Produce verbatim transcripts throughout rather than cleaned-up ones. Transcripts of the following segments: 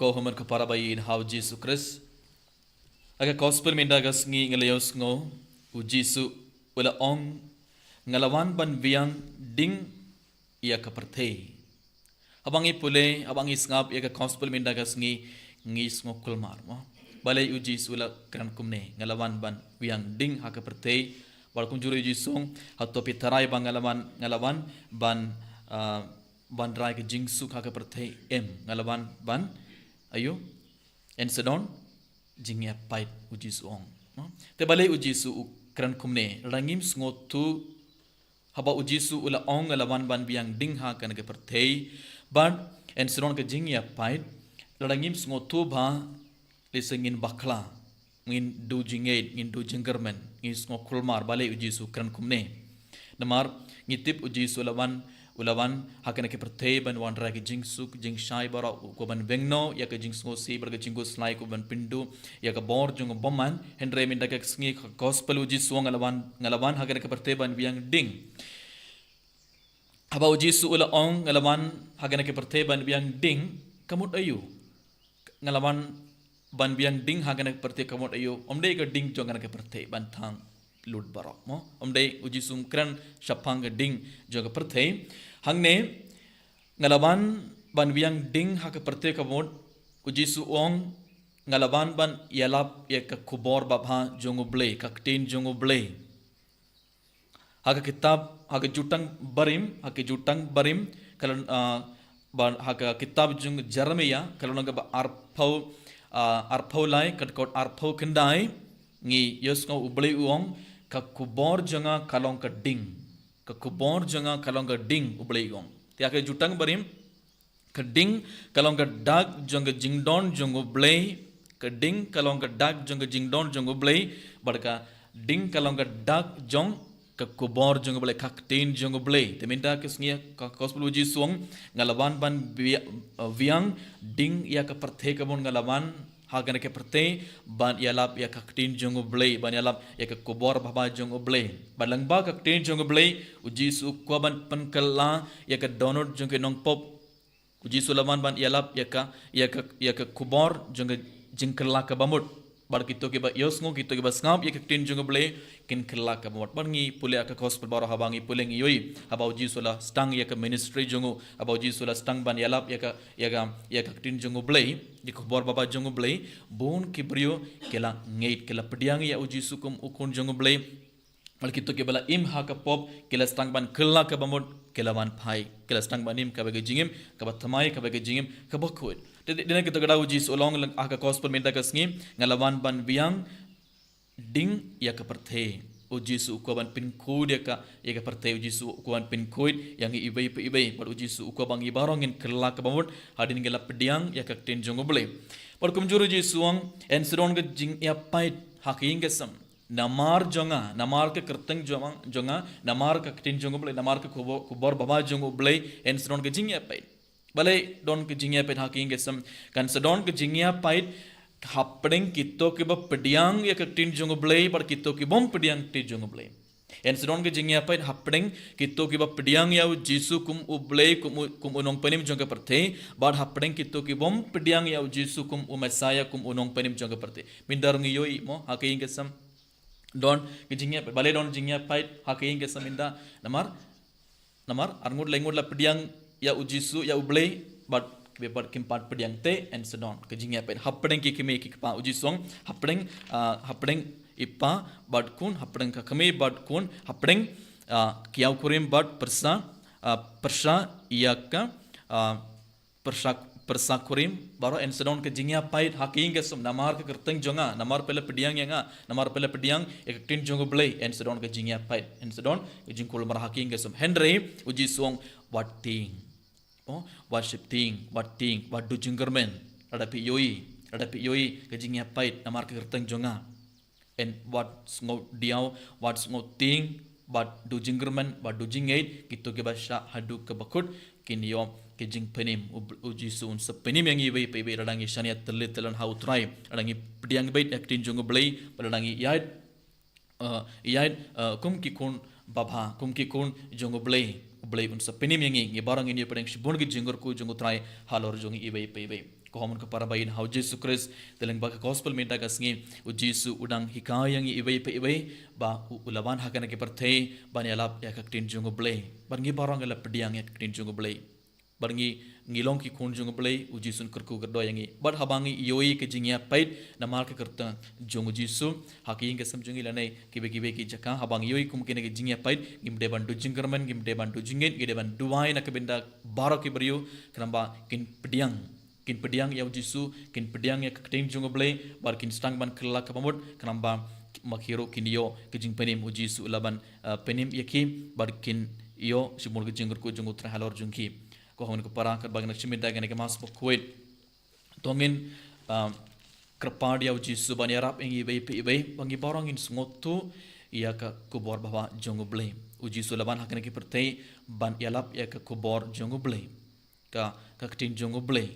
Ko humar ka para ba ïeit ha u Jisu Khrist. Ha ka gospel mynta ka sngi ngi la ïohsngew u Jisu u la ong, nga la wan ban biang ding ïa ka pyrthei. Haba ngi pule, haba ngi sngap ïa ka gospel mynta ka sngi, ngi sngew kulmar mo. Balei u Jisu u la kren kumne, nga la wan ban biang ding ha ka pyrthei. Bad kumjuh ruh u Jisu u ong, hato phi tharai ba nga la wan, nga la wan ban, ah, ban rai ka jingsuk ha ka pyrthei? Em, nga la wan ban, aïu, yn sa don jingïapait, u Jisu u ong. Te balei u Jisu u kren kumne? Lada ngim sngewthuh, haba u Jisu u la ong nga la wan ban biang ding ha kane ka pyrthei, bad yn sa don ka jingïapait, lada ngim sngewthuh bha, lehse ngin bakla, ngin duh jingngeit, ngin duh jingkyrmen, ngin sngew kulmar, balei u Jisu u kren kumne. Namar ngi tip u Jisu u la wan, u la wan ha kane ka pyrthei ban wanrah ka jingsuk, jingshai baroh, u kwah ban weng noh ïa ka jingsngewsih bad ka jingkhuslai, u kwah ban pynduh ïa ka bor jong u bymman. Hynrei mynta ka sngi ka gospel u Jisu u ong nga la wan, nga la wan ha kane ka pyrthei ban biang ding. Haba u Jisu u la ong nga la wan ha kane ka pyrthei ban biang ding, ka mut aïu? Nga la wan ban biang ding ha kane ka pyrthei ka mut aïu? Ym dei ka ding jong kane ka pyrthei ban thang lut baroh mo. Ym dei, u Jisu um kren shaphang ka ding jong ka pyrthei. Hangne, nga la wan ban biang ding ha ka pyrthei ka mut, u Jisu u ong nga la wan ban ïalap ïa ka khubor babha jong u Blei, ka ktien jong u Blei. Ha ka kitab, ha ka Jutang Barim, ha ka Jutang Barim, ka lynnong, ah, ba, ha ka kitab jong Jeremiah, ka lynnong kaba arphew, ah, arphew lai, ka dkhot arphew khyndai, ngi ïohsngew u Blei u ong, ka khubor jong nga ka long ka ding. Ka khubor jong nga ka long ka ding, u Blei u ong. Te ha ka Jutang Barim, ka ding ka long ka dak jong ka jingdon jong u Blei, ka ding ka long ka dak jong ka jingdon jong u Blei, bad ka ding ka long ka dak jong ka khubor jong u Blei, ka ktien jong u Blei. Te mynta ka sngi ka gospel u Jisu u ong, nga la wan ban bia-, biang ding ïa ka pyrthei ka mut, nga la wan ha kane ka pyrthei ban ïalap ïa ka ktien jong u Blei, ban ïalap ïa ka khubor babha jong u Blei. Bad lyngba ka ktien jong u Blei, u Jisu u kwah ban pynkylla ïa ka dohnud jong ki nongpop. U Jisu u la wan ban ïalap ïa ka, ïa ka, ïa ka khubor jong ka jingkylla kaba mut. Bad kito kiba ïohsngew, kito kiba sngap ïa ka ktien jong u Blei, kin kylla kaba mut. Bad ngi pule ha ka gospel baroh, haba ngi pule ngi ïohi, haba u Jisu u la sdang ïa ka ministry jong u, haba u Jisu u la sdang ban ïalap ïa ka, ïa ka, ïa ka ktien jong u Blei, ïa ka khubor babha jong u Blei, bun ki briew ki la ngeit, ki la pdiang ïa u Jisu kum u Khun jong u Blei. Bad kito kiba la im ha ka pop, ki la sdang ban kylla kaba mut, ki la wan phai, ki la sdang ban im kaba ka jingim kaba thymmai, kaba ka jingim kaba khuid. Te, te, dei na kito ki daw u Jisu u la ong ha ka gospel mynta ka sngi, nga la wan ban biang ding ïa ka pyrthei. U Jisu u kwah ban pynkhuid ïa ka, ïa ka pyrthei, u Jisu u kwah ban pynkhuid ïa ngi iwei pa iwei. Bad u Jisu u kwah ba ngi baroh ngin kylla kaba mut, hadien ngi la pdiang ïa ka ktien jong u Blei. Bad kumjuh ruh u Jisu u ong, yn sa don ka jingïapait ha ka ïing ka sem. Namar jong nga, namar ka kyrteng jong, jong nga, namar ka ktien jong u Blei, namar ka khubor, khubor babha jong u Blei, yn sa don ka jingïapait. Balei don ka jingïapait ha ka ïing ka sem? Kan sa don ka jingïapait hapdeng kito kiba pdiang ïa ka ktien jong u Blei, bad kito ki bym pdiang ktien jong u Blei. Yn sa don ka jingïapait hapdeng kito kiba pdiang ïa u Jisu kum u Blei, kum u, kum u nongpynim jong ka pyrthei, bad hapdeng kito ki bym pdiang ïa u Jisu kum u Messiah, kum u nongpynim jong ka pyrthei. Mynta ruh ngi ïohi mo, ha ka ïing ka sem. Don ka jingïapait, balei don jingïapait ha ka ïing ka sem mynta? Namar, namar arngut laingut la pdiang ïa u Jisu, ïa u Blei, bad kiba, bad kim pat pdiang te, yn sa don ka jingïapait. Hapdeng ki kmie ki kpa, u Jisu u ong, hapdeng, ah, hapdeng i pa bad khun, hapdeng ka kmie bad khun, hapdeng, ah, ki ïew kurim bad pyrsa, ah, pyrsa ïa ka, ah, pyrsa, pyrsa kurim, baroh yn sa don ka jingïapait ha ka ïing ka sem, namar ka kyrteng jong nga, namar phi la pdiang ïa nga, namar phi la pdiang ïa ka ktien jong u Blei, yn sa don ka jingïapait, yn sa don ka jingkulmar ha ka ïing ka sem. Hynrei u Jisu u ong, wat tieng. Oh, wat sheptieng, wat tieng, wat duh jingkyrmen. Lada phi ïohi, lada phi ïohi ka jingïapait namar ka kyrteng jong nga, yn wat sngew diaw, wat sngew tieng, wat duh jingkyrmen, wat duh jingngeit, kito kiba shah haduh kaba kut kin ïoh ka jingpynim. U, u Jisu un sa pynim ïa ngi iwei pa iwei lada ngi shaniah tylli tyllan ha u Trai, lada ngi pdiang beit ïa ka ktien jong u Blei, lada ngi ïaid, eh, ïaid, eh, kum ki khun babha, kum ki khun jong u Blei. U Blei un sa pynim ïa ngi, ngi baroh ngin ïoh pdiang shibun ki jingkyrkhu jong u Trai halor jong ngi iwei pa iwei. Ko hynmen ko para ba ïeit ha u Jisu Khrist, te lyngba ka gospel mynta ka sngi, u Jisu u dang hikai ïa ngi iwei pa iwei, ba u, u la wan ha kane ka pyrthei ban ïalap ïa ka ktien jong u Blei. Bad ngi baroh ngi la pdiang ïa ka ktien jong u Blei. Bad ngi, ngi long ki khun jong u Blei, u Jisu un kyrkhu kyrdoh ïa ngi. Bad haba ngi ïohi ka jingïapeit namar ka kyrteng jong u Jisu, ha ki ïing ki sem jong ngi lane kiwei kiwei ki jaka, haba ngi ïohi kum kine ki jingïapeit, ngim dei ban duh jingkyrmen, ngim dei ban duh jingngeit, ngi dei ban duwai na ka bynta baroh ki briew, khnang ba kin pdiang, kin pdiang ïa u Jisu, kin pdiang ïa ka ktien jong u Blei, bad kin sdang ban kylla kaba mut, khnang ba ma ki ruh kin ïoh ka jingpynim, u Jisu u la ban, eh, pynim ïa ki, bad kin ïoh shibun ka jingkyrkhu jong u Trai halor jong ki. Ko hynmen ko para, katba ngi nang shim bynta kane ka Mass bakhuid, to ngin, ah, kyrpad ïa u Jisu ban ïarap ïa ngi iwei pa iwei, ba ngi baroh ngin sngewthuh ïa ka khubor babha jong u Blei. U Jisu u la wan ha kane ka pyrthei ban ïalap ïa ka khubor jong u Blei, ka, ka ktien jong u Blei.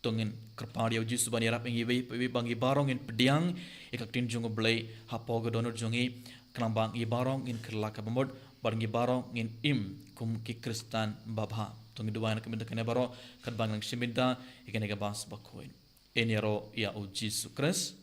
To ngin kyrpad ïa u Jisu ban ïarap ïa ngi iwei pa iwei, ba ngi baroh ngin pdiang ïa ka ktien jong u Blei hapoh ka dohnud jong ngi, khnang ba ngi baroh ngin kylla kaba mut, bad ngi baroh ngin im kum ki Khristan babha. To ngin duwai na ka bynta kane baroh, katba ngi nang shim bynta ïa kane ka Mass bakhuid. Yn ïaroh ïa u Jisu Khrist.